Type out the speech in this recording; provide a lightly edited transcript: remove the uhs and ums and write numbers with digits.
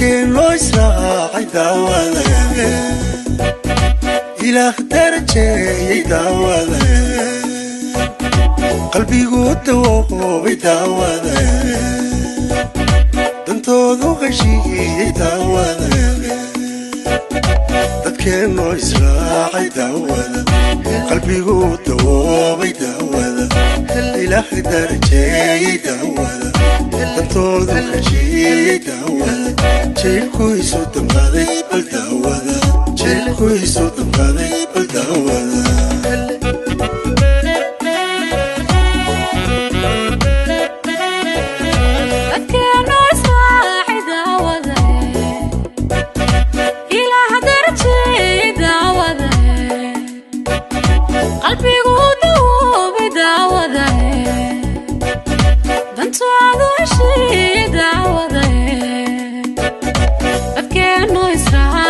Dadkeennoo israacay daawada, Ilaah darajeeyey daawada, qalbigu dawoobay daawada, dantoodu heshiiyey daawada. Dadkeennoo israacay daawada, qalbigu dawoobay daawada, Ilaah darajeeyey daawada, dantoodu heshiiyey daawada, jaylkuisu damqaday bal daawada, jaylkuisu damqaday bal daawada. Dadkeenu israacay daawada, Ilaah darajeeyey daawada, qalbigu dawoobay daawada, dantoodu heshiiyey daawada. Dadkeenu israacay.